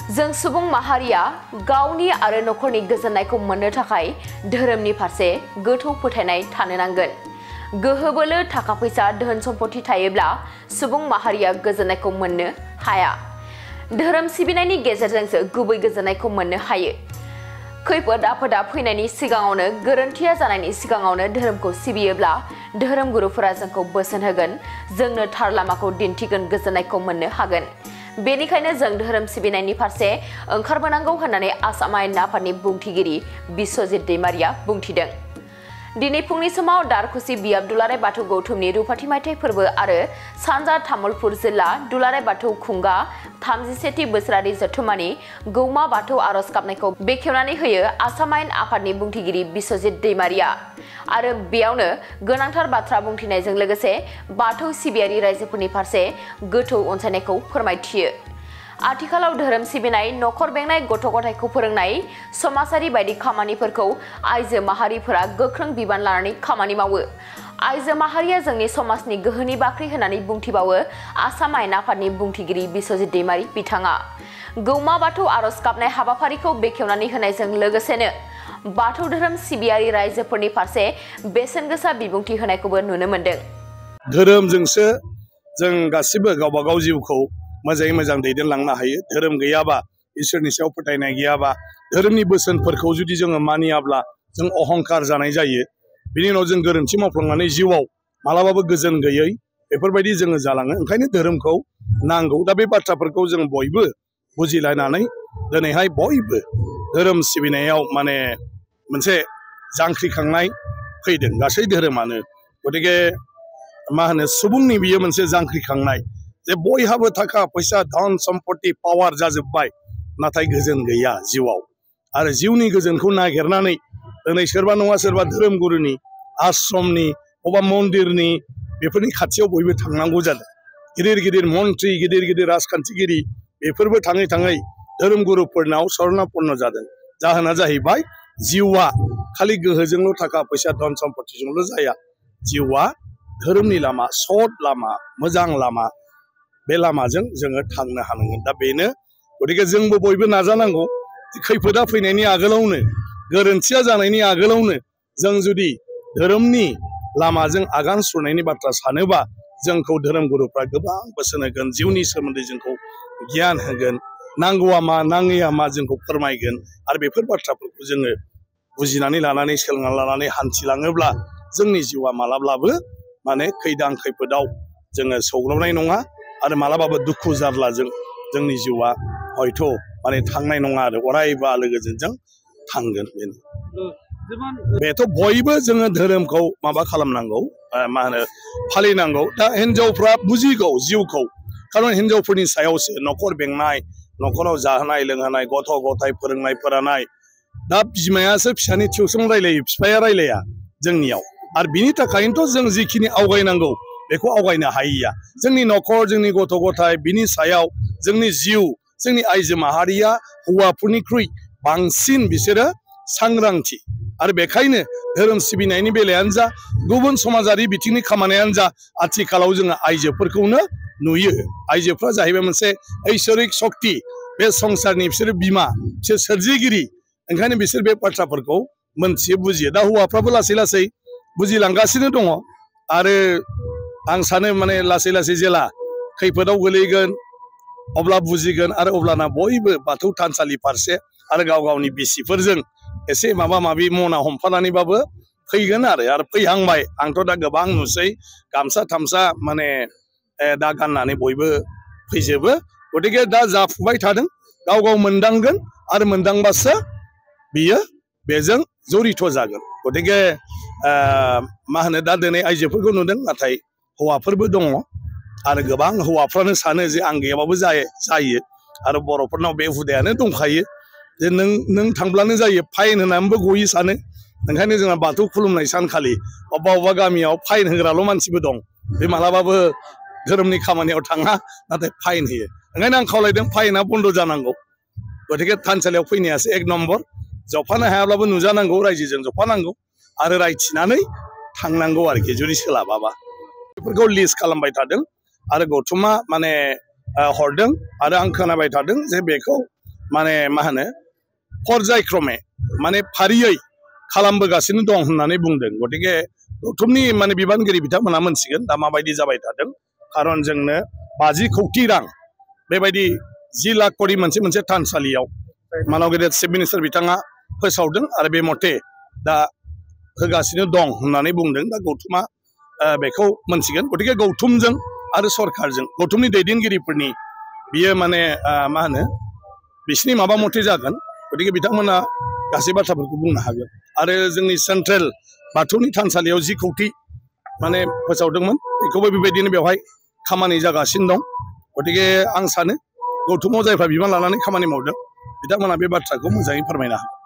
जों सुबुं माहारिया गावनि आरो नखरनि गोजोननायखौ मोननो थाखाय धोरोमनि फारसे गोथौ फोथायनाय थानो नांगोन। गोहो बोलो थाखा फैसा धोन सम्पति थायोब्ला सुबुं माहारिया गोजोननायखौ मोननो हाया। धोरोम सिबिनायनि गेजेरजोंसो गुबै गोजोननायखौ मोननो हायो। खैफोद आफोदा फैनायनि सिगाङावनो गोरोन्थिया जानायनि सिगाङावनो धोरोमखौ सिबियोब्ला धोरोम गुरुफोरा जोंखौ बोसोन होगोन, जोंनो थार लामाखौ दिन्थिगोन, गोजोननायखौ मोननो हागोन। बेनिखायनो जों धोरोम सिबिनायनि फारसे ओंखारबोनांगौ होननानै आसाम आयेन आफादनि बुंथिगिरि बिश्वजित दैमारिया बुंथिदों। दिनै फुंनि समाव दारखुसि बियाब दुलाराय बाथौ गौथुमनि रुफाथि मायथाइ फोरबो आरो सानजा तामुलपुर जिल्ला दुलाराय बाथौ खुंगा 37थि बोसोरारि जथुम्मानि गौमा बाथौ आरज गाबनायखौ बेखेवनानै होयो आसाम आयेन आफादनि बुंथिगिरि बिश्वजित दैमारिया आरो बेयावनो गोनांथार बाथ्रा बुंथिनायजों लोगोसे बाथौ सिबियारि रायजोफोरनि फारसे गोथौ अनसायनायखौ फोरमायथियो। आथिखालाव धोरोम सिबिनाय, नखर बेंनाय, गथ' गथायखौ फोरोंनाय, समाजारि बायदि खामानिफोरखौ आइजो माहारिफोरा गोख्रों बिबान लानानै खामानि मावो। आइजो माहारिया जोंनि समाजनि गोहोनि बाख्रि होननानै बुंथिबावो आसाम आयेन आफादनि बुंथिगिरि बिश्वजित दैमारि बिथाङा। गौमा बाथौ आरज गाबनाय हाबाफारिखौ बेखेवनानै होनायजों लोगोसेनो बाथौ धोरोम सिबियारि रायजोफोरनि फारसे बेसेन गोसा बिबुंथि होनायखौबो नुनो मोन्दों। धोरोमजोंसो जों गासिबो गावबा गाव जिउखौ मोजाङै मोजां दैदेनलांनो हायो। धोरोम गैयाबा, इसोरनि सायाव फोथायनाय गैयाबा, धोरोमनि बोसोनफोरखौ जुदि जोङो मानियाब्ला जों अहंकार जानाय जायो। बिनि उनाव जों गोरोन्थि मावफ्लांनानै जिउआव मालाबाबो गोजोन गैयै बेफोरबायदि जोङो जालाङो। ओंखायनो धोरोमखौ नांगौ। दा बे बाथ्राफोरखौ जों बयबो बुजिलायनानै दिनैहाय बयबो धोरोम सिबिनायाव माने मोनसे जांख्रिखांनाय फैदों गासै धोरोमानो। गतिके मा होनो, सुबुंनि बियो मोनसे जांख्रिखांनाय जे बयहाबो थाखा फैसा धन सम्पति पावार जाजोब्बाय, नाथाय गोजोन गैया जिउआव। आरो जिउनि गोजोनखौ नागिरनानै दिनै सोरबा नङा सोरबा धोरोम गुरुनि, आश्रमनि, अबा मन्दिरनि बेफोरनि खाथियाव बयबो थांनांगौ जादों। गिदिर गिदिर मन्त्रि, गिदिर गिदिर राजखान्थिगिरि बेफोरबो थाङै थाङै धोरोम गुरुफोरनाव शरणापन्न जादों। जाहोना जाहैबाय जिउआ खालि गोहोजोंल', थाखा फैसा धन सम्पतिजोंल' जाया। जिउआ धोरोमनि लामा, सत लामा, मोजां लामा, बे लामाजों जोङो थांनो हानांगोन। दा बेनो, गतिके जोंबो बयबो नाजानांगौ। खैफोदा फैनायनि आगोलावनो, गोरोन्थिया जानायनि आगोलावनो जों जुदि धोरोमनि लामाजों आगान सुरनायनि बाथ्रा सानोबा जोंखौ धोरोम गुरुफ्रा गोबां बोसोन होगोन, जिउनि सोमोन्दै जोंखौ गियान होगोन, नांगौआ मा नाङैया मा जोंखौ फोरमायगोन। आरो बेफोर बाथ्राफोरखौ जोङो बुजिनानै लानानै, सोलोंनानै लानानै हान्थिलाङोब्ला जोंनि जिउआ मालाब्लाबो माने खैदां खैफोदाव जोङो सौग्रावनाय नङा आरो मालाबाबो दुखु जारलाजों जोंनि जिउआ हयथ' माने थांनाय नङा आरो अरायबो आलो गोजोनजों थांगोन। बेथ' बयबो जोङो धोरोमखौ माबा खालामनांगौ, मा होनो, फालिनांगौ। दा हिनजावफ्रा बुजिगौ जिउखौ, खारन हिनजावफोरनि सायावसो नखर बेंनाय, नखराव जाहोनाय लोंहोनाय, गथ' गथाय फोरोंनाय फोरानाय। दा बिमायासो फिसानि टिउसन रायलायो, बिफाया रायलाया जोंनियाव। आरो बिनि थाखायनोथ' जों जिखिनि आवगायनांगौ बेखौ आवगायनो हायैया। जोंनि नखर, जोंनि गथ' गथाय, बिनि सायाव जोंनि जिउ, जोंनि आइजो माहारिया हौवाफोरनिख्रुइ बांसिन बिसोरो सांग्रांथि। आरो बेखायनो धोरोम सिबिनायनि बेलायानो जा, गुबुन समाजारि बिथिंनि खामानियानो जा, आथिखालाव जोङो आइजोफोरखौनो नुयो। आइजोफ्रा जाहैबाय मोनसे ऐश्वरिक शक्ति, बे संसारनि बिसोरो बिमा, बिसोर सोरजिगिरि। ओंखायनो बिसोर बे बाथ्राफोरखौ मोनथियो, बुजियो। दा हौवाफ्राबो लासै लासै बुजिलांगासिनो दङ। आरो आं सानो माने लासै लासै जेला खैफोदाव गोलैगोन अब्ला बुजिगोन, आरो अब्लाना बयबो बाथौ थानसालि फारसे आरो गाव गावनि बिसिफोरजों एसे माबा माबि मना हमफानानैबाबो फैगोन। आरो फैहांबाय। आंथ' दा गोबां नुसै गामसा थामसा माने दा गाननानै बयबो फैजोबो। गतिके दा जाफुबाय थादों, गाव गाव मोनदांगोन आरो मोनदांबासो बियो बेजों जरित जागोन। गतिके मा होनो, दा दिनै आइजोफोरखौ नुदों, नाथाय हौवाफोरबो दङ। आरो गोबां हौवाफ्रानो सानो जे आं गैयाबाबो जायो। आरो बर'फोरनाव बे हुदायानो दंखायो जे नों थांब्लानो जायो, फाइन होनानैबो गयो सानो। ओंखायनो जोंहा बाथौ खुलुमनाय सानखालि अबेबा अबेबा गामियाव फाइन होग्राल' मानसिबो दं। बे मालाबाबो धोरोमनि खामानियाव थाङा, नाथाय फाइन होयो। ओंखायनो आं खावलायदों फाइना बन्द जानांगौ। गतिके थानसालियाव फैनायासो एक नम्बर। जफानो हायाब्लाबो नुजानांगौ, रायजोजों जफानांगौ आरो रायथिनानै थांनांगौ आरोखि जुदि सोलाबाबा। बेफोरखौ लिस्ट खालामबाय थादों आरो गौथुमा माने हरदों। आरो आं खोनाबाय थादों जे बेखौ माने मा होनो पर्यायक्रमे माने फारियै खालामबोगासिनो दं होननानै बुंदों। गतिके गौथुमनि माने बिबानगिरि बिथांमोना मोनसिगोन दा माबायदि जाबाय थादों। खारन जोंनो 50 कौटि रां बेबायदि 10 लाख करि मोनसे थानसालियाव मानव गेदेर चिफ मिनिस्टार बिथाङा फोसावदों आरो बे मथे दा होगासिनो दं होननानै बुंदों। दा गौथुमा बेखौ मोनसिगोन। गतिके गौथुमजों आरो सरकारजों गौथुमनि दैदेनगिरिफोरनि बियो माने मा होनो बिसिनि माबा मथे जागोन। गतिके बिथांमोना गासै बाथ्राफोरखौ बुंनो हागोन। आरो जोंनि सेन्ट्रेल बाथौनि थानसालियाव 10 कौटि माने फोसावदोंमोन बेखौबो बेबायदिनो बेवहाय खामानि जागासिनो दं। गतिके आं सानो गौथुमाव जायफ्रा बिबान लानानै खामानि मावदों बिथांमोना बे बाथ्राखौ मोजाङै फोरमायनो हागोन।